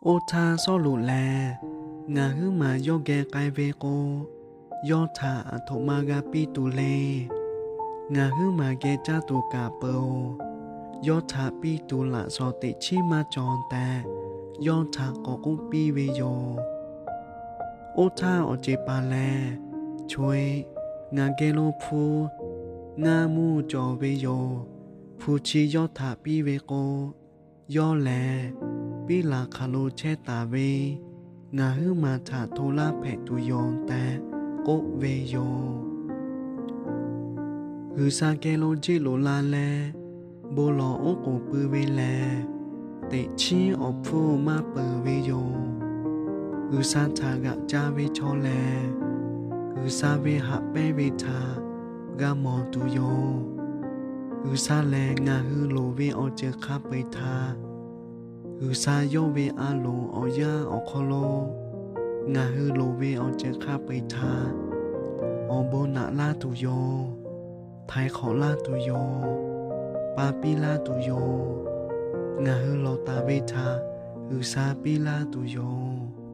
Oˇ htaˇ Sawˉluꞈ lehˬ, ngaˬ huiˉ maˬ yawˇ geh k'ai ve k'o, yawˇ htaꞈ aˬ htoꞈ ma g'a piˇ tuˬ le. Ngaˬ huiˉ maˬ geh caˇ tuˬ kaꞈ peuˬ-oˬ. Yawˇ htaꞈ piˇ tuˬ laꞈ shawnˍ teꞈ chiˉ maˇ cawˬ tehꞈ, yawˇ htaꞈ k'awꞈ k'oˆ piˇ ve yoˬ. Oˇ htaˇ awˬ ceˬ paˍ lehˬ, Cho-eˬ, ngaˬ geh lo hpu ngaˇ mvuhˇ cawˬ ve yoˬ. Hpu chi yawˇ htaꞈ piˇ ve k'o, yawˇ lehˬ piˉ laˬ hk'aˬ lo chehˇ taˍ ve, ngaˬ huiˉ maˬ htaꞈ hto laˇ hpehꞈ tuˬ yoˬ tehꞈ k'oˆ ve yoˬ. G'uiˬsha geh lo jeˆ loꞈ la leh bon lawˬ oˉ k'oˍ pui ve lehˬ, teꞈ chiˉ awˬ hpfuhˇ maˇ peuˬ ve yoˬ. G'uiˬsha htaꞈ g'aꞈ ca ve chaw lehˬ, G'uiˬsha ve haꞈ pehnˇ ve htaꞈ g'a mawˬ tuˬ yoˬ. G'uiˬsha lehˬ ngaˬ hui loˍ ve awˬ ceuˬ hk'a peu-eˬ htaꞈ, G'uiˬsha yawˇ ve a loˍ awˬ yanˇ awˬ hk'aw lo ngaˬ hui loˍ ve awˬ ceuˬ hk'a peu-eˬ htaꞈ awˬ bon naꞈ laˇ tuˬ yoˬ. Htaiˍ hk'awꞈ laˇ tuˬ yoˬ. Pa piˇ laˇ tuˬ yoˬ. Ngaˬ hui lawˬ taˍ ve htaꞈ G'uiˬsha piˇ laˇ tuˬ yoˬ.